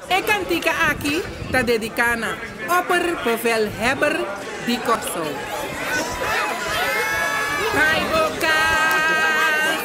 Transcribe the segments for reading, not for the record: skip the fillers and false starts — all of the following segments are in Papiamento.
E kantika aki ta dediká na Opperbevelhebber di Kòrsou. Bai bo kas,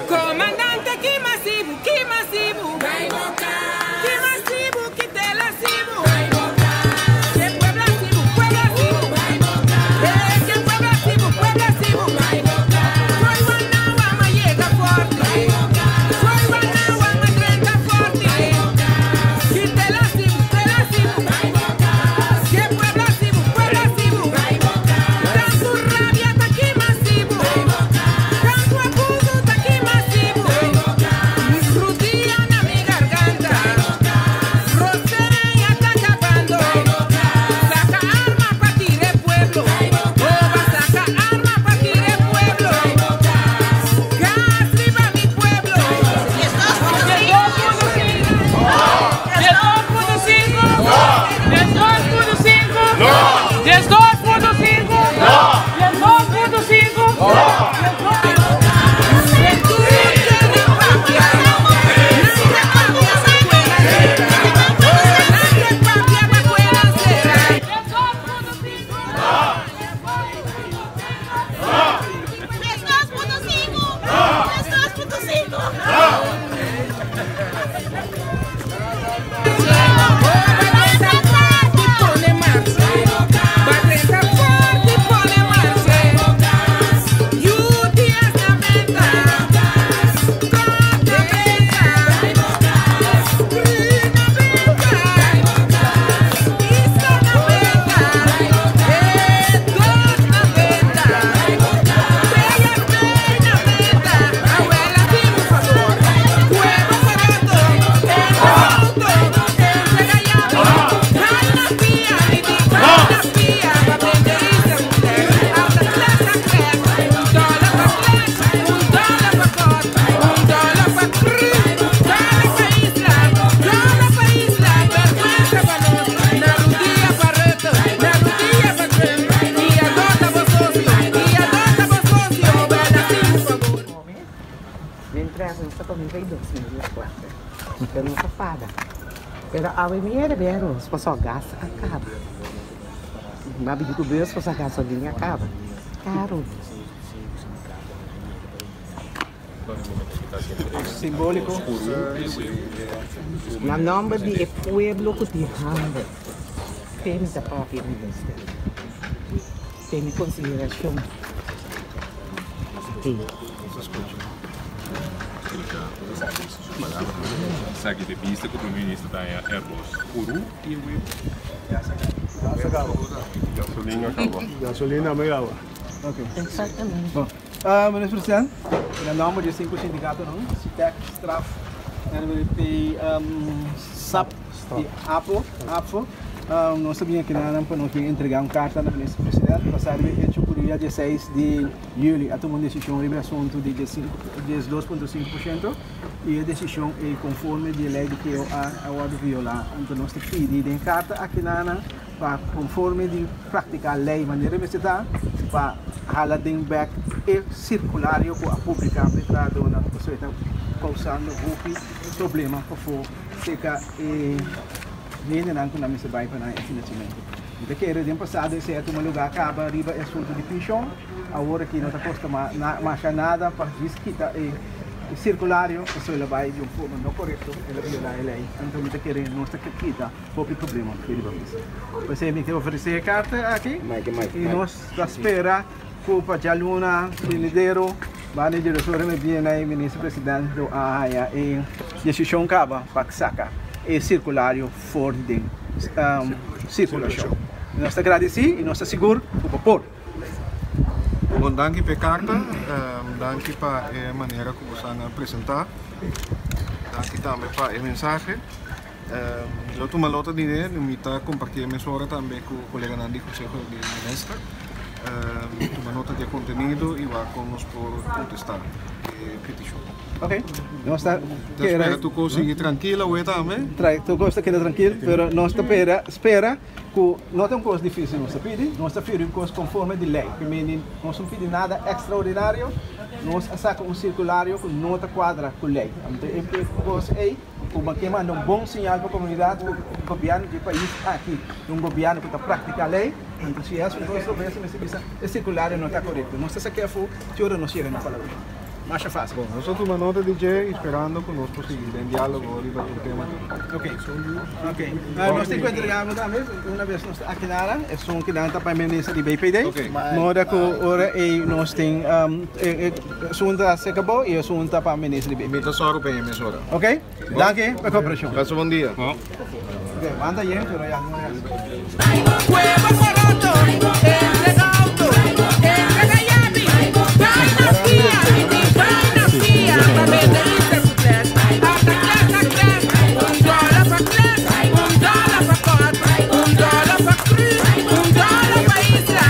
Komandante kima sibu, kima sibu. Bai bo kas, kima sibu, kitela sibu. Bai bo kas, ke puebla sibu, puebla sibu. Bai bo kas, eh ke puebla sibu, puebla sibu. Bai bo kas, Foi wanawa ma yega forte. Bai bo kas, foi wanawa ma drenta forte. Bai bo kas, kitela sibu, tela sibu. Bai bo kas, ke puebla sibu, puebla sibu. Bai bo kas, tantu rabia ta kima sibu. Bai bo kas, tantu abuso ta kima sibu. Bai bo kas, mi rudia na mi garganta. Bai bo kas, rosea ta kabando. Bai bo kas, saka arma pa tira e pueblo. Bai bo kas, oh ba saka arma pa tira e pueblo. Bai bo kas, gas riba mi pueblo. 12.5 12.5 12.5 12.5. Mientras nos ta come bay 2004. Pero no ta fada. Pero awe mi era bay arroz pasobra gas a caba. Mi a bini cu bus pasobra gasolina a caba. Caro. Simbóliko. Na nomber di e pueblo cu tin hamber. Te mi ta papia minister. Tene consideracion. Te. Esaki ta bista ku Prome Minister ta haña Airbus Kuru i web. Gasolina kaba. Gasolina mi kaba. Exactamente. Bon, Minister President, na nomber di e sinku sindikatonan, SITEK, Straf, NWP, sap i apo, APFO, nos ta bin akinanan pa nos bin entrega un karta na Minister President basá riba e echo ku dia dieseis di juli a tuma un desishon riba e asuntu di 12.5% i e desishon ei konforme di e lei di KOA a wòrdu violá. Anto nos ta pidi den e karta akinanan pa konforme di praktiká lei manera mester ta pa hala den bèk e sirkulario ku a publiká pa e trahadónan pasobra e ta kousando hopi problema pafó seka e hendenan ku nan mester bai pa nan e finansiamentu. Mi ta kere den pasado esei a tuma lugá kaba riba e asuntu di penshon, awor aki no ta kosta masha nada pa djis kita e sirkulario pasobra el a bai di un forma no korekto, el a violá e lei. Anto mi ta kere nos ta kita hopi problema riba mesa. P'esei mi ke ofresé e karta aki i nos ta spera ku pa djaluna binidero banda di Director mi bini i Minister President lo a haña e desishon kaba pa saka e sirkulario for di den sirkulashon. Nos ta gradisí i nos ta sigur ku bo por. Bon danki pa e karta, danki pa e manera ku bo san a presentá, danki tambe pa e mensahe. Lo tuma nota di e, mi ta kompartí e mesora tambe ku koleganan di Konseho di Minister. Tuma nota di e kontenido i wak kon nos por kontestá e petishon. Ok, nos ta Ta spera tur kos sigui trankil awe tambe. Tur kos ta keda trankil, pero nos ta pera, spera ku no ta un kos difísil nos ta pidi, nos ta pidi un kos konforme di lei. Primero nos no pidi nada ekstraordinario, nos a saka un sirkulario ku no ta kuadra ku lei. Anto e kos ei. Ku bo ke manda un bon señal pa komunidat ku gobièrnu di e pais aki ta un gobièrnu ku ta praktiká lei, anto si es un kos robes mester bisa e sirkulario no ta korekto. Nos ta sa kefo te ora nos yega na palabra. Masha fásil. Bon, nos a tuma nota di dje i sperando ku nos por sigui den diálogo riba tur tema aki. Ok, ok. Nos tin ku entregá bo tambe, una bes nos ta akilara, esun ku nan ta pa e minister di BPD. Moda ku ora ei nos tin esun ta aserka bo i esun ta pa minister di BPD. Mi ta sòru pa e mesora. Ok, danki pa e koperashon. Pasa bon dia. Ok, wanta yen pero ya no es. Cueva poroto, entrega auto, entrega yabi, bai na fia, bai na fia pa bende intercuplet. Ata kles a kles, un dòler pa kles, un dòler pa kòt, un dòler pa kru, un dòler pa isla,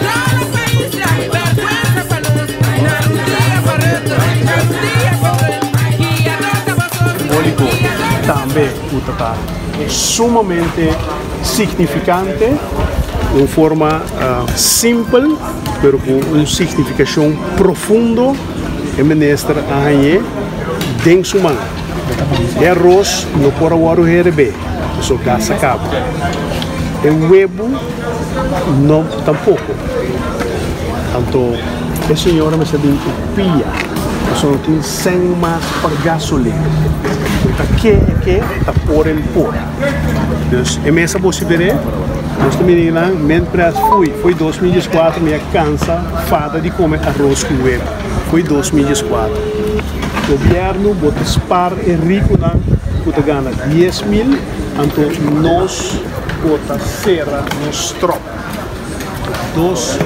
dòler pa isla, bèrgwensa pa nos, na rudia pa Rutte, na rudia pa Trump, guiadó ta bo socio, guiadó ta bo Tambe ku ta ta sumamente signifikante, un forma simpel pero ku un signifikashon profundo e minister a hañ'é den su man. E aros no por a wòrdu herebé, pasobra gas a kaba. E webu no tampoko. Anto e señora mester bin ku pia, pasobra no tin sèn mas pa gasolin. E ta ke e ke ta por en por. Dus e mes a bosi beré, nos ta mira einan, mientras fui, foi 2014 mi a cansa fada di come arroz cu webu, foi 2014. Gobierno bo ta spar e riconan cu ta gana 10,000, anto nos bo ta cera nos strop. Dos.